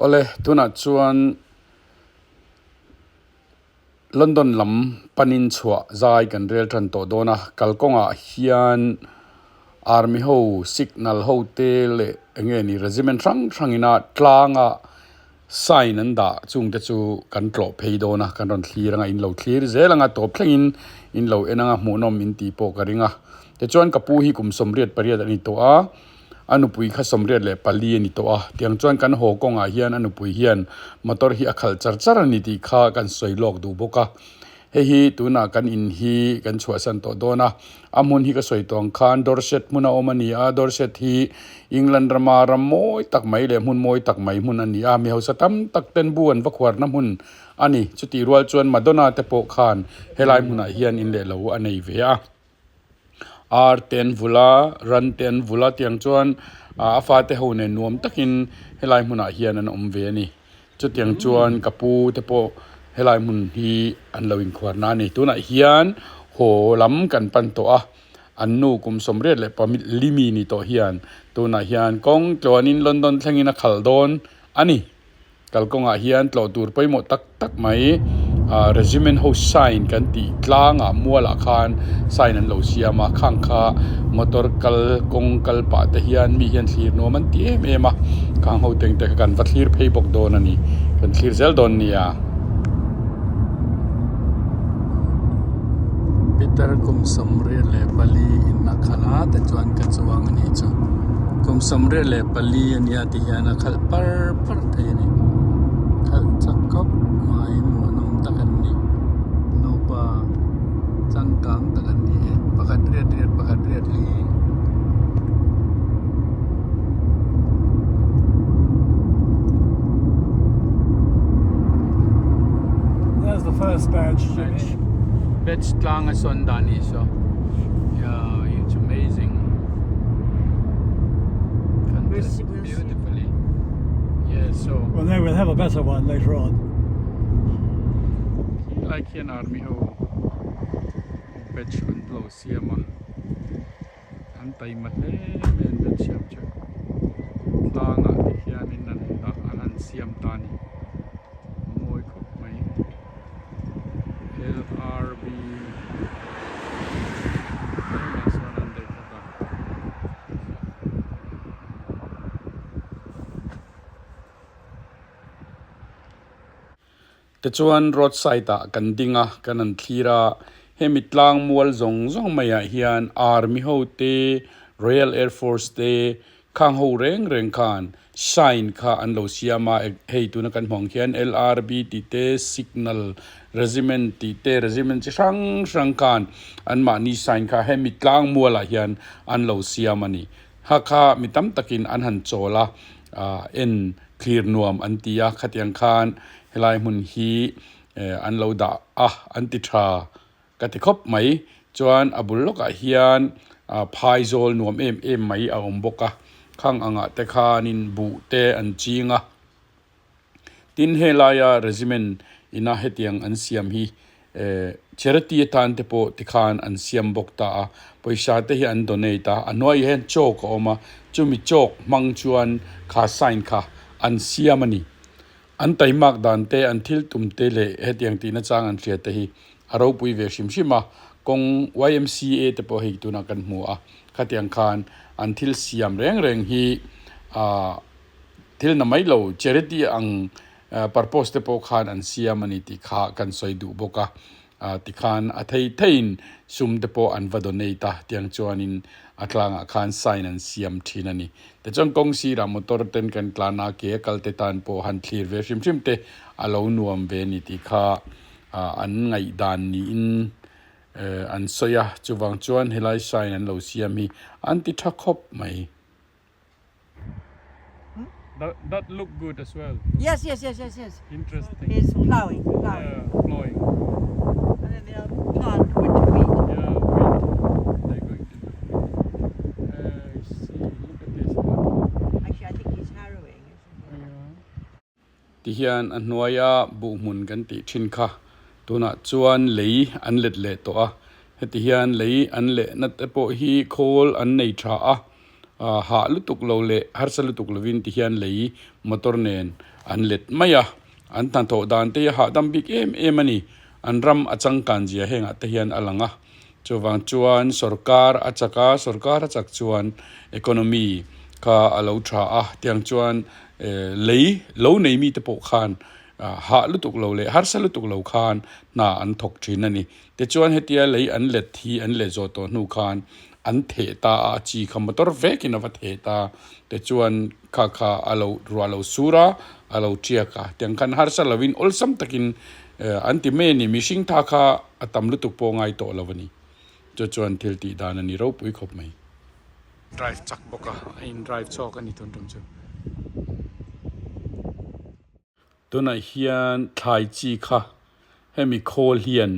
Awle tunah chuan London lam panin chhuah zai kan rel tan tawh dawn a, kalkawngah hian army ho signal ho te leh eng nge ni regiment hrang hrang ina tlanga sign an dah chung te chu kan tlawh phei dawn a, kan rawn thlir anga in lo thlir zel anga tawp thlengin in lo en anga hmuhnawm in tih pawh ka ring a tichuan ka pu hi kum sawmriat pariat a ni tawh a. A nupui kha 84 a ni tawh a, tiang chuan kan haw kawngah hian a nupui hian motor hi a khalh char char a ni tih kha kan sawi lawk duh bawk a. Hei hi tunah kan in hi kan chhuahsan tawh dawn a, a hmun hi ka sawi tawh ang khan Dorset hmun a awm a ni a, Dorset hi England rama ram mawi tak mai leh hmun mawi tak mai hmun a ni a, mi hausa tam tak ten bu an va khuarna hmun a ni. Chutih rual chuan Madonna te pawh khan helai hmunah hian in leh lo a nei ve a. Ar te an vulh a ran te an vulh a tiang chuan ah a fate ho nen nuam takin helai hmunah hian an awm ve a ni chutiang chuan ka pu te pawh helai hmun hi an lo inkhuar na a ni tunah hian haw lam kan pan tawh a an nu kum 84 mi ni tawh hian tunah hian kawng tluanin London thlengin a khalh dawn a ni. Kalkawngah hian tlawh tur pawimawh tak tak mai ah regiment ho sign kan tih tlangah mualah khan sign an lo siam a khang kha motor kal kawng kal pah te hian mi hian thlir nuam an ti em em a khang ho teng te kha kan va thlir phei bawk dawn a ni kan thlir zel dawn nia. Peter kum 84 in a khalh a tichuan ka chuang a nih chu kum 84 a nia ti hian a khalh par par thei a ni khalh chak khawp mai muanawm tak an ni nupa changkang tak an ni e pakhat riat riat pakhat riat li. There's the first badge, Jimmy. Badge tlang a sawn dan hi saw yeah it's amazing beautifully yeah so Well, no, we'll have a better one later on. Like hian army ho badge an lo siam a an taima hle mai an badge siam chu tlangah te hianin an dah an han siam ta a ni a mawi khawp mai L_R_B tlangah sawn an daih bawk a. Tichuan road side ah kan ding a kan han thlir a hemi tlang mual zawng zawng maiah hian army ho te royal air force te khang ho reng reng khan sign kha an lo siam a hei tuna kan hmuh ang khian L_R_B tih te signal regiment tih te regiment chi hrang hrang khan anmahni sign kha hemi tlang mualah hian an lo siam a ni. Ha kha mi tam takin an han chawl a ah en thlir nuam an ti a khatiang khan helai hmun hi eh an lo dah a an ti tha ka ti khawp mai chuan a bul lawkah hian ah phaizawl nuam em em mai a awm bawk a khang angah te khanin buh te an ching a. Tin helaia regiment ina hetiang an siam hi eh charity atan te pawh tikhan an siam bawk ta a, pawisa te hi an donate a, a hnuaiah hian chalk a awm a, chumi chalk hmang chuan kha sign kha an siam a ni. An taimak dan te, an thil tum te leh hetiang tihna chang an hria te hi a ropui ve hrim hrim a, kawng YMCA te pawh hei tunah kan hmu a, khatiang khan an thil siam reng reng hi ah. Thil na mai lo charity ang purpose te pawh khan an siam a ni tih kha kan sawi duh bawk a, tikhan a thei theiin sum te pawh an va donate a, tiang chuanin a tlangah khan sign an siam thin a ni. Tichuan kawng sirah motor ten kan tlan a, ke a kal te tan pawh han thlir ve hrim hrim te a lo nuam ve a ni tih kha an ngaihdan niin an sawi a, chuvang chuan helai sign an lo siam hi an ti tha khawp mai. That, that look good as well. Yes, yes, yes, yes, yes. Interesting. He's ploughing, ploughing. Yeah, ploughing. And then they'll plant winter wheat. Yeah, wheat. They're going to do wheat. Uh, see, look at this one. Actually, I think he's harrowing, isn't he? Yeah. Tihian a hnuaia buhhmun kan tih thin kha tunah chuan lei an let leh tawh a, heti hian lei an lehna te pawh hi khawl an nei tha a. Hah lutuk lo leh harsa lutuk lovin ti hian lei motor nen an let mai a, an hnathawh dan te hi a hahdam bik em em a ni. An ram a changkan zia hengah te hian a lang a. Chuvang chuan sorkar a chak a, sorkar a chak chuan economy kha a lo tha a, tiang chuan lei lo nei mite pawh khan hah lutuk lo leh harsa lutuk lo khan hna an thawk thin a ni. Tichuan hetia lei an let hi an let zawh tawh hnu khan an theh ta a, a chi kha motor vekin a va theh ta. Tichuan kha kha a lo ruah lo sur a, a lo tiak a. Tiang khan harsa lovin awlsam takin an ti mai a ni. Mihring tha kha a tam lutuk pawh ngai tawh lo a ni. Chu chuan thil tih dan a ni ropui khawp mai. Drive chak bawk a, a in drive chhuak a ni tun tum chu. Tunah hian thlai chi kha hemi khawl hian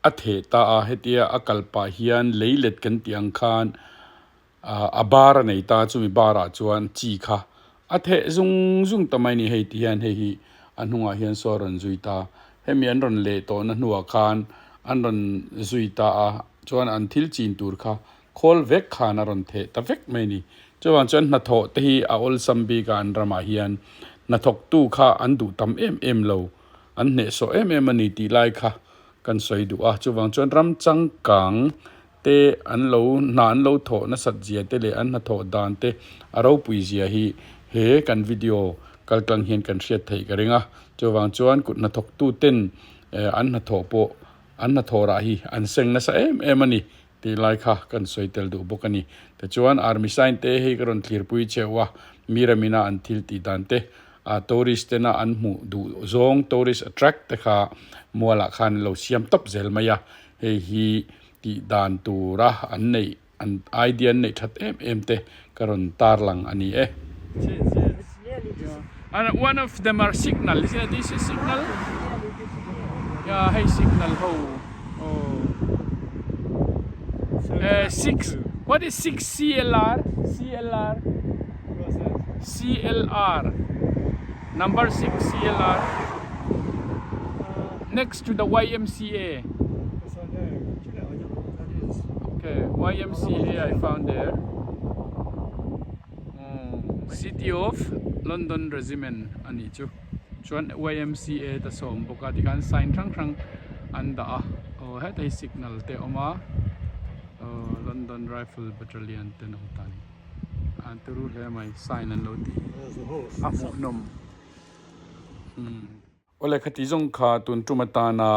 a theh ta a, hetia a kal pah hian lei let kan tih ang khan ah a bar a nei ta a, chumi bar ah chuan chi kha a theh zung zung ta mai a ni. Hei ti hian hei hi a hnungah hian saw a rawn zui ta, hemi an rawn leh tawhna hnuah khan an rawn zui ta a, chuan an thil chin tur kha khawl vek khan a rawn theh ta vek mai a ni. Chuvang chuan hnathawh te hi a awlsam bik a an ramah hian hnathawktu kha an duh tam em em lo, an hnehsawh em em a ni tih lai kha kan sawi duh a. Chuvang chuan ram changkang te an lo hna an lo thawh nasat zia te leh an hnathawh dan te a ropui zia hi he kan video kaltlang hian kan hriat theih ka ring a. Chuvang chuan kut hnathawktu ten an hnathawh pawh an hnathawh rah hi an seng nasa em em a ni. Tih lai kha kan sawi tel duh bawk a ni. Tichuan Army sign te hei ka rawn thlirpui cheu a, mi ramina an thil tih dan te, ah tourist tena an hmuh duh zawng tourist attract te kha mualah khan an lo siam tawp zel mai a, hei hi tih dan tura an neih an idea an neih that em em te ka rawn tarlang a ni e. And one of them are signal, isn't it? This is signal? Yeah, hei signal ho. Oh. 6, what is 6 CLR? CLR? CLR. Number 6 CLR. Next to the YMCA. Yes, I know. Do you know, I don't know what that is. Okay, YMCA I found there. City of London Regiment a nih chu chuan YMCA te sawm bawk a tikhan sign hrang hrang an dah a aw heta hi signal te a awm a aw London Rifle Battalion te an awm ta a ni a turu hle mai sign an lo tih a hmuhnawm umm. Awle khati zawng kha tun tum atana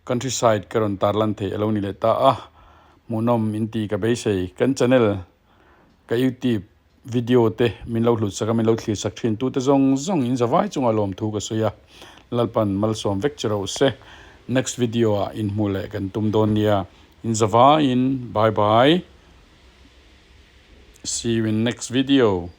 countryside ka rawn tarlan theih a lo ni leh ta a, hmuhnawm in ti ka beisei. Kan channel ka youtube video te min lo hlut sak a, min lo thlir sak thin tute zawng zawng in zavai chunga lawmthu ka sawi a, Lalpan malsawm vek che rawh se. Next video ah inhmuh leh kan tum dawn nia, in zavaiin bye bye, see you in next video.